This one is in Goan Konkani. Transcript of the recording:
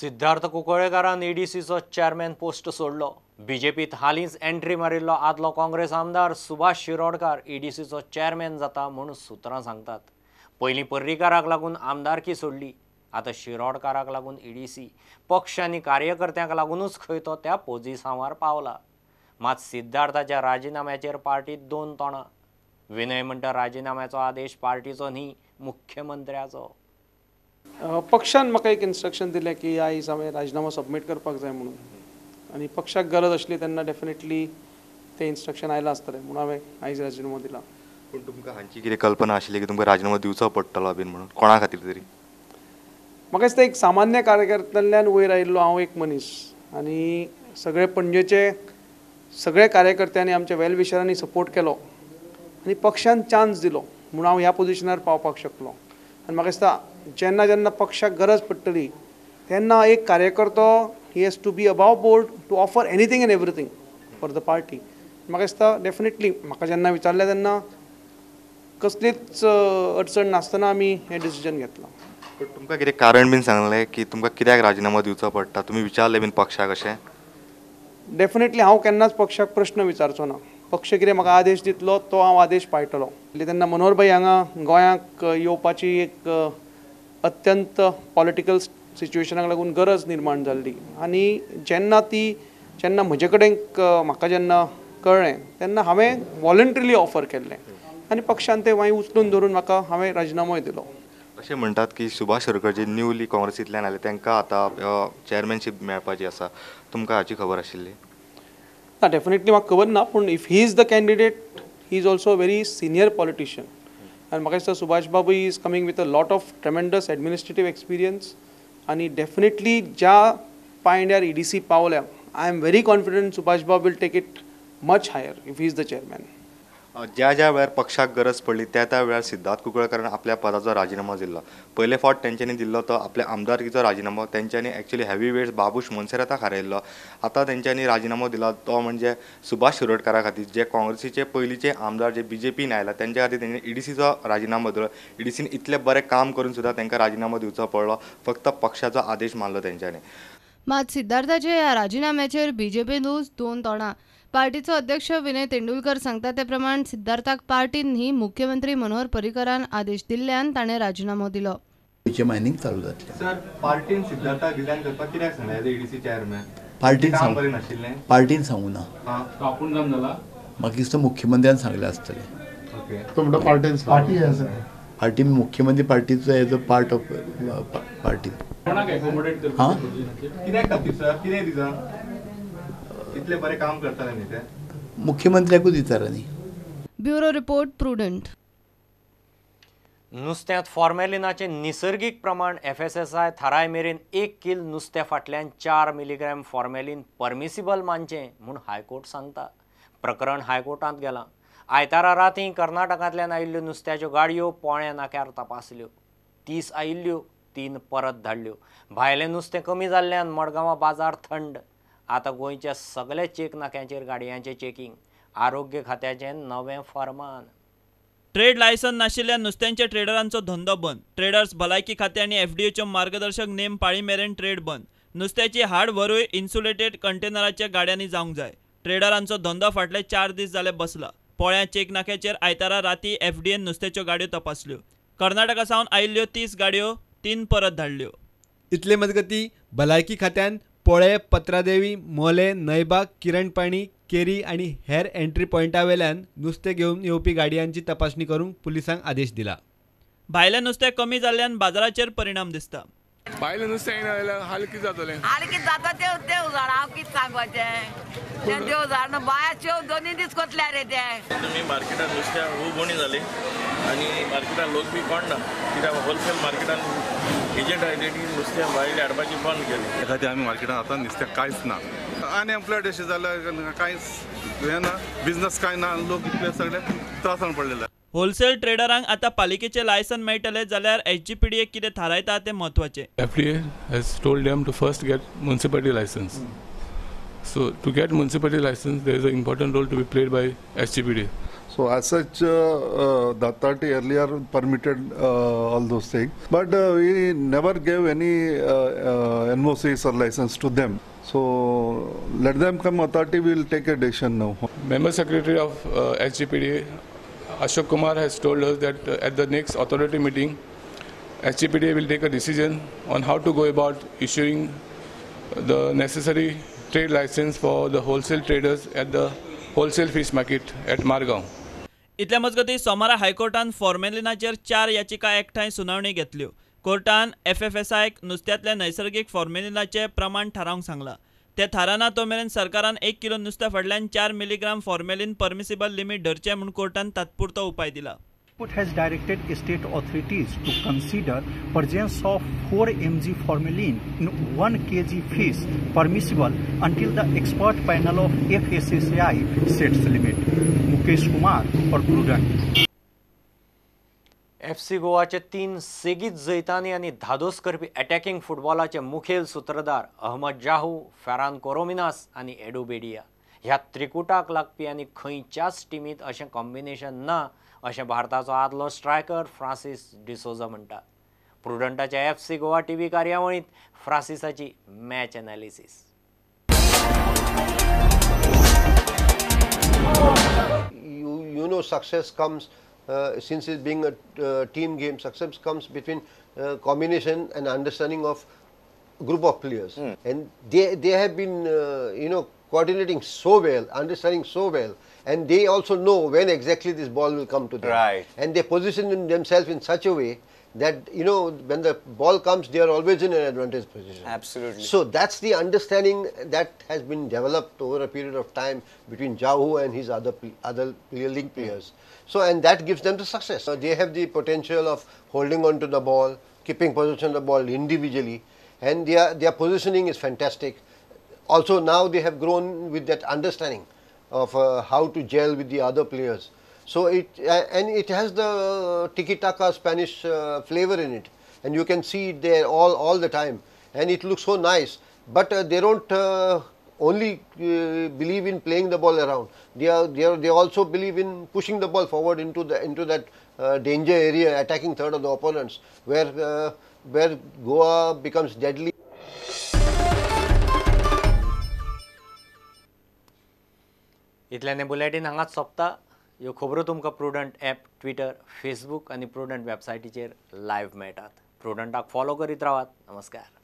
सिद्धार्थ कुंकळ्ळेकारान ईडीसीचो चेअरमॅन पोस्ट सोडलो. बीजेपीत हालींच एंट्री मारिल्लो आदलो काँग्रेस आमदार सुभाष शिरोडकार ईडीसीचो चेअरमॅन जाता म्हूण सुत्रां सांगतात. पयलीं पर्रीकाराक लागून आमदारकी सोडली, आतां शिरोडकाराक लागून ईडीसी पक्ष आनी कार्यकर्त्यांक लागूनच खंय तो त्या पोजिसांवार पावला. मात सिद्धार्थाच्या राजिनाम्याचेर पार्टीत दोन तोंडां. विनय म्हणटा राजिनाम्याचो आदेश पार्टीचो न्ही, मुख्यमंत्र्याचो. पक्षान म्हाका एक इन्स्ट्रक्शन दिलें की आयज हांवें राजिनामो सबमीट करपाक जाय म्हणून, आनी पक्षाक गरज आसली तेन्ना डेफिनेटली तें इन्स्ट्रक्शन आयलां आसतलें म्हणून हांवें आयज राजिनामो दिला. पूण तुमकां हांची कितें कल्पना आशिल्ली की तुमकां राजिनामो दिवचो पडटलो बीन म्हणून कोणा खातीर तरी? म्हाका दिसता एक सामान्य कार्यकर्त्यांतल्यान वयर आयिल्लो हांव एक मनीस आनी सगळे पणजेचे सगळे कार्यकर्त्यांनी आमच्या वेल विशरांनी सपोर्ट केलो आनी पक्षान चान्स दिलो म्हणून हांव ह्या पोजिशनार पावपाक शकलो. आनी म्हाका दिसता जेन्ना जेन्ना पक्षाक गरज पडटली तेन्ना एक कार्यकर्तो he has to be above board to offer anything and everything for the party. म्हाका दिसता डेफिनेटली म्हाका जेन्ना विचारलें तेन्ना कसलीच अडचण नासतना आमी हें डिसिजन घेतलां. पूण तुमकां कितें कारण बीन सांगलें की तुमकां कित्याक राजिनामो दिवचो पडटा? तुमी विचारलें बीन पक्षाक अशें? डेफिनेटली हांव केन्नाच पक्षाक प्रश्न विचारचो ना. पक्ष कितें म्हाका आदेश दितलो तो हांव आदेश पाळटलो. तेन्ना मनोहर भाई हांगा गोंयांक येवपाची एक अत्यंत पॉलिटिकल सिच्युएशनाक लागून गरज निर्माण जाल्ली आनी जेन्ना ती जेन्ना म्हजे कडेन म्हाका जेन्ना कळ्ळें तेन्ना हांवें वॉलंटरीली ऑफर केल्लें आनी पक्षान तें मागीर उचलून धरून म्हाका हांवें राजिनामोय दिलो. अशें म्हणटात की सुभाष शिरोडकर जे न्यूली काँग्रेसींतल्यान आयले तांकां आतां चेअरमॅनशीप मेळपाची आसा, तुमकां हाची खबर आशिल्ली? ना, डेफिनेटली म्हाका खबर ना, पूण if he is the candidate he is also very senior politician आनी म्हाका दिसता सुभाष बाबू is coming with a lot of tremendous administrative experience आनी डेफिनेटली ज्या पांयड्यार ईडीसी पावल्या I am very confident Subhash Babu will take it much higher if he is the chairman. ज्या ज्या वेळार पक्षाक गरज पडली त्या त्या वेळार सिद्धार्थ कुंकळ्ळेकारान आपल्या पदाचो राजिनामो दिल्लो. पयले फावट तेंच्यांनी दिल्लो तो आपल्या आमदारकीचो राजिनामो. तेंच्यांनी एक्चुअली हेवी वेट्स बाबूश मोन्सेराताक हारयल्लो. आतां तेंच्यांनी राजिनामो दिला तो म्हणजे सुभाष शिरोडकारा खातीर, जे काँग्रेसीचे पयलींचे आमदार जे बीजेपीन आयला तेंच्या खातीर तेंच्यांनी ईडीसीचो राजिनामो दिलो. ईडीसीन इतलें बरें काम करून सुद्दां तांकां राजिनामो दिवचो पडलो, फक्त पक्षाचो आदेश मानलो तेंच्यांनी. मात सिद्धार्थाच्या ह्या राजिनाम्याचेर बीजेपीनूच दोन तोंडां. पार्टीचो अध्यक्ष विनय तेंडुलकर सांगता ते प्रमाण सिद्धार्थाक पार्टीन न्ही मुख्यमंत्री मनोहर पर्रीकरान आदेश दिल्ल्यान ताणें राजिनामो दिलो. मायनिंग चालू जातलें. सर, पार्टीन सिद्धार्थाक रिजायन करपाक कित्याक सांगलें एज ईडीसी चेअरमॅन? पार्टीन काम बरें नाशिल्लें? पार्टीन सांगू ना, आपूण काम जाला. म्हाका दिसता मुख्यमंत्र्यान सांगलें आसतलें. ओके, तो म्हणटा पार्टीन पार्टी आसा, पार्टी मुख्यमंत्री पार्टीचो as a part of party. कोणाक एकोमोडेट करपाक कित्याक खातीर सर? कितें रिजन? इतले बरें काम करताले न्ही ते? मुख्यमंत्र्याकूच विचारा न्ही. Bureau report, Prudent. नुस्त्यांत फॉर्मेलिनाचें निसर्गीक प्रमाण एफएसएसआय थाराय मेरेन 1 किल नुस्त्या फाटल्यान 4 मिलीग्रॅम फॉर्मेलीन परमिसिबल मानचें म्हूण हायकोर्ट सांगता. प्रकरण हायकोर्टांत गेलां. आयतारा रातीं कर्नाटकांतल्यान आयिल्ल्यो नुस्त्याच्यो गाडयो पोळ्या नाक्यार तपासल्यो. 30 आयिल्ल्यो, 3 परत धाडल्यो. भायलें नुस्तें कमी जाल्ल्यान मडगांवां बाजार थंड. आतां गोंयच्या सगल्या चेक नाक्यांचेर गाडयांचें चेकिंग. आरोग्य खात्याचें नवें फरमान. ट्रेड लायसन नाशिल्ल्या नुस्त्यांच्या ट्रेडरांचो धंदो बंद. ट्रेडर्स भलायकी खातें आनी एफडीएच्यो मार्गदर्शक नेम पाळी मेरेन ट्रेड बंद. नुस्त्याची हाड व्हरूय इन्सुलेटेड कंटेनराच्या गाड्यांनी जावंक जाय. ट्रेडरांचो धंदो फाटले 4 दीस जाले बसला. पोळ्या चेक नाक्याचेर आयतारा राती एफडीएन नुस्त्याच्यो गाडयो तपासल्यो. कर्नाटका सावन आयिल्ल्यो 30 गाडयो 3 परत धाडल्यो. इतले मजगती भलायकी खात्यान पोळे, पत्रादेवी, मोले, नयबाग, किरणपाणी, केरी आनी हेर एंट्री पॉयंटावेल्यान नुस्तें घेवन येवपी गाडयांची तपासणी करूंक पुलिसांक आदेश दिला. भायलें नुस्तें कमी जाल्ल्यान बाजाराचेर परिणाम दिसता. भायलें नुस्तें येना जाल्यार हाल कितें जातलें? हाल कितें जाता तें देव जाणा. हांव कितें सांगपाचें तें देव जाणा. बाया शेव 2 दीस कोतल्या रे ते. तुमी मार्केटान नुस्त्या खूब उणी जाली आनी मार्केटान लोक बी कोण ना, कित्याक होलसेल मार्केटान एजंट आयले की नुस्तें भायलें हाडपाचें बंद केलें. त्या खातीर आमी मार्केटान आतां नुस्तें कांयच ना. अनएम्प्लॉयड अशें जाल्यार कांयच हें ना, बिजनस कांय ना, लोक इतले सगळे त्रासान पडलेले. होलसेल ट्रेडरांक आतां पालिकेचें लायसन मेळटलें जाल्यार एसजीपीडीए कितें थारायता तें म्हत्वाचें. FDA has told them to first get municipality license. So to get municipality license there is an important role to be played by SGPD. So So as such the authority earlier permitted all those things, but we never gave any NOCs or license to them. So let them come, authority will take a decision now. Member Secretary of SGPDA Ashok Kumar has told us that at the next authority meeting, SGPDA will take a decision on how to go about issuing the necessary trade license for the wholesale traders at the wholesale fish market at Margao. इतल्या मजगतीं सोमारा हायकोर्टान फॉर्मेलिनाचेर 4 याचिका एकठांय सुनावणी घेतल्यो. कोर्टान एफएफएसआयक नुस्त्यांतल्या नैसर्गीक फॉर्मेलिनाचें प्रमाण थारावंक सांगलां. ते थाराना तो मेरेन सरकारान 1 किलो नुस्त्या फाटल्यान 4 मिलीग्राम फॉर्मेलिन परमिसिबल लिमीट धरचें म्हूण कोर्टान तात्पुरतो उपाय दिला. Court has directed state authorities to consider presence of 4 mg formalin in 1 kg fish permissible until the expert panel of FSSAI sets limit. Mukesh Kumar for Prudent. FC गोवाचे 3 सेगीत जैतांनी आनी धादोस करपी अटॅकिंग फुटबॉलाचे मुखेल सूत्रधार अहमद जाहू, फेरान कोरोमिनास आनी एडू बेडिया ह्या त्रिकुटाक लागपी आनी खंयच्याच टिमींत अशें कॉम्बिनेशन ना अशें भारताचो आदलो स्ट्रायकर फ्रांसीस डिसोजा म्हणटा. प्रुडंटाच्या एफसी गोवा टीव्ही कार्यावळींत फ्रांसिसाची match analysis. You know, success comes since it's being a team game, success comes between combination and understanding of group of players. And they have been you know, coordinating so well, understanding so well, and they also know when exactly this ball will come to them. Right. And they position themselves in such a way that, you know, when the ball comes, they are always in an advantage position. Absolutely. So that's the understanding that has been developed over a period of time between Jahu and his other league players. So, and that gives them the success. So they have the potential of holding on to the ball, keeping possession of the ball individually, and their positioning is fantastic. Also now they have grown with that understanding of how to gel with the other players. So it has the tiki-taka Spanish flavor in it, and you can see it there all the time, and it looks so nice. But they don't only believe in playing the ball around. They also believe in pushing the ball forward into that danger area, attacking third of the opponents, where Goa becomes deadly. इतल्याने bulletin हांगाच सोंपता. ह्यो खबरो तुमकां प्रुडंट ॲप, ट्विटर, फेसबूक आनी प्रुडंट वेबसायटीचेर लायव्ह मेळटात. प्रुडंटाक फॉलो करीत रावात. नमस्कार.